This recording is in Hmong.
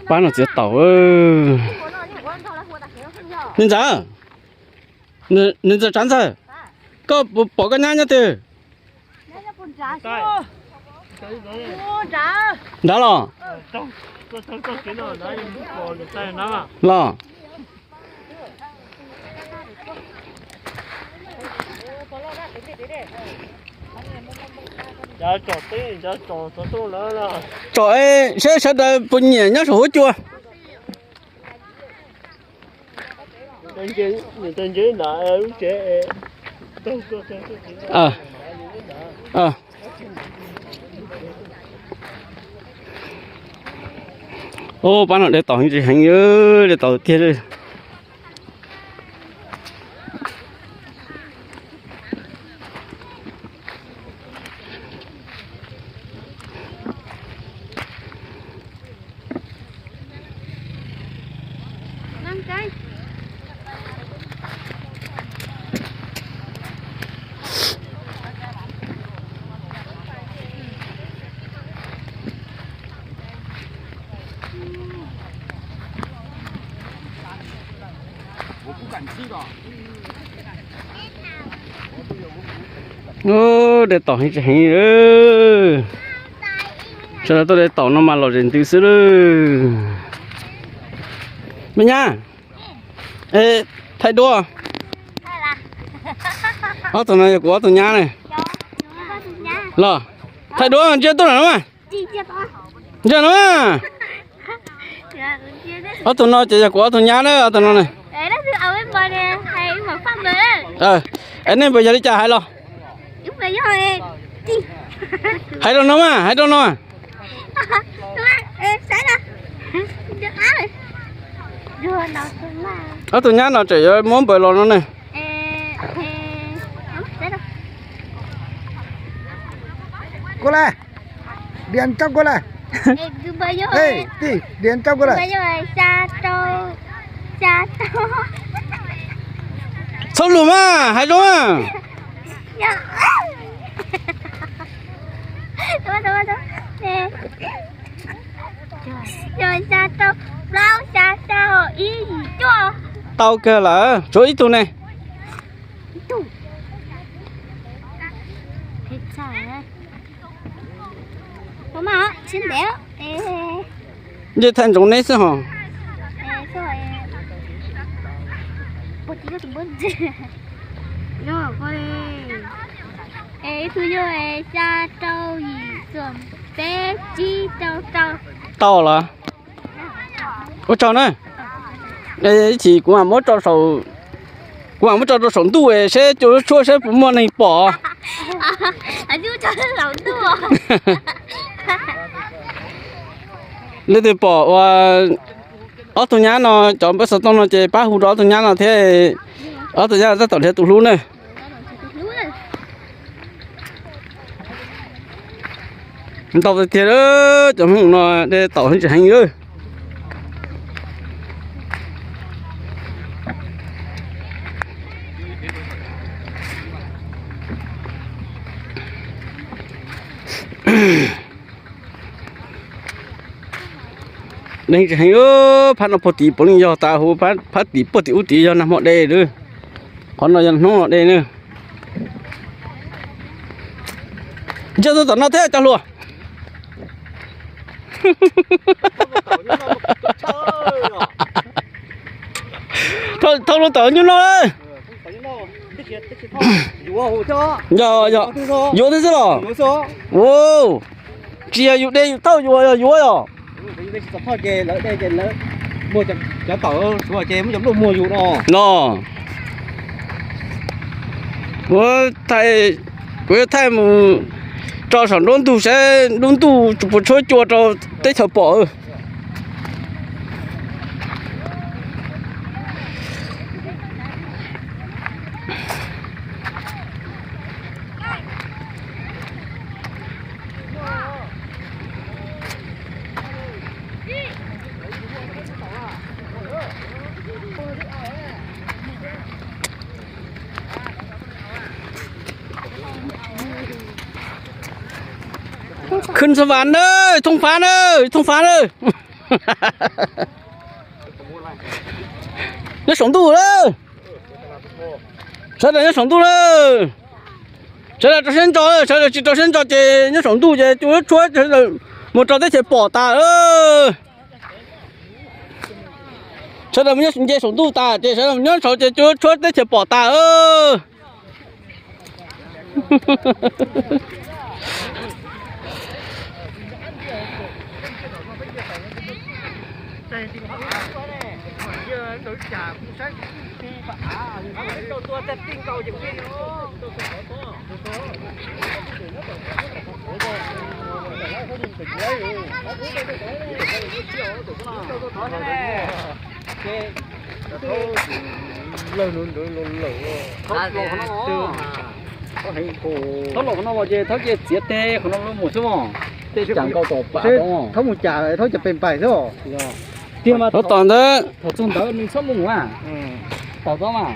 Pab no txiav taum. Niag ntxawm, niag ntxawm Tsav Ntxawg, koj pom koj nyab nyob twg? Nrad los? Los. Tsom saib sawv daws puas nyiam nyob saum huab cua. Ub, pab no de taum heev tsis heev, de taum tiag li. Ub, de taum heev tsis heev. Sawv daws tuaj de taum no mas lom zem ntws xwb lawm. Me nyab, thaij duab. Ob tug no yog kuv ob tug nyab ne. Los, thaij duab ntsia tuaj na. Ntsia no. Ob tug no ces yog kuv ob tug nyab na, ob tug no ne. Es nej puas yog li cas hais los? Hais rau no mas, hais rau no. Ob tug nyab no tseem yuav muab npawg los no ne. Qua đây. Điện cho cô này. Ê, tí, điện cho cô này. Txhob lus mas, hais zoo mas. Tau kawg lawm, tshuav ib tug ne. Nce thaij ntsoov neb xwb hos. Tau los? Ua tsaug na. Ib chim kuv mam muab tso rau saum ntuj seb cua tshuab seb puas muaj neeg pom. Leej twg pom ua ob tug nyab no, cov npawb xov tooj no ces pab hu rau ob tug nyab no thiab. Ob tug nyab tab tom dhia tus hlub na. Ntau tiag tiag, cov Hmoob no de taum heev tsis heev lawm. De tsis heev, phab no puag tim puav leej yog tas huv, phab tim puag tim ub tid yog nag hmo de lawm. Qhov no yog hnub no de na. Ntsia tuaj tom no thiab cov hluas. Thauj luag tom nyuj no. Yog, yog, yuav thiab xwb los? Tsis yog yus de yus thauj, yus yog yuav yog. No, kuv thaij, kuv yuav thaij mus tso saum nruab ntug saib nruab ntug puas tshuab cua rau teb chaws pom. Khwj Xas Vas na, Thooj Fav na, Thooj Fav na. Nyob saum ntuj lawm. Sawv daws nyob saum ntuj lawm. Sawv daws rau siab ntso, sawv daws tsis rau siab ntso ces nyob saum ntuj ces cua tshuab mus rau teb chaws pom tas. Sawv daws mus nce saum ntuj tas ces sawv daws nyob saud ces cua tshuab teb chaws pom tas. Thaub los qhov no ces thaub cia txiav teg qhov no mus xwb mog. Tej cas nkaus tom pas thaub mus cas thaub cas pes npais xwb. Tiag mas thaum ntawd, thaum txog ntawd nws txhob mus a. Tau tod mas.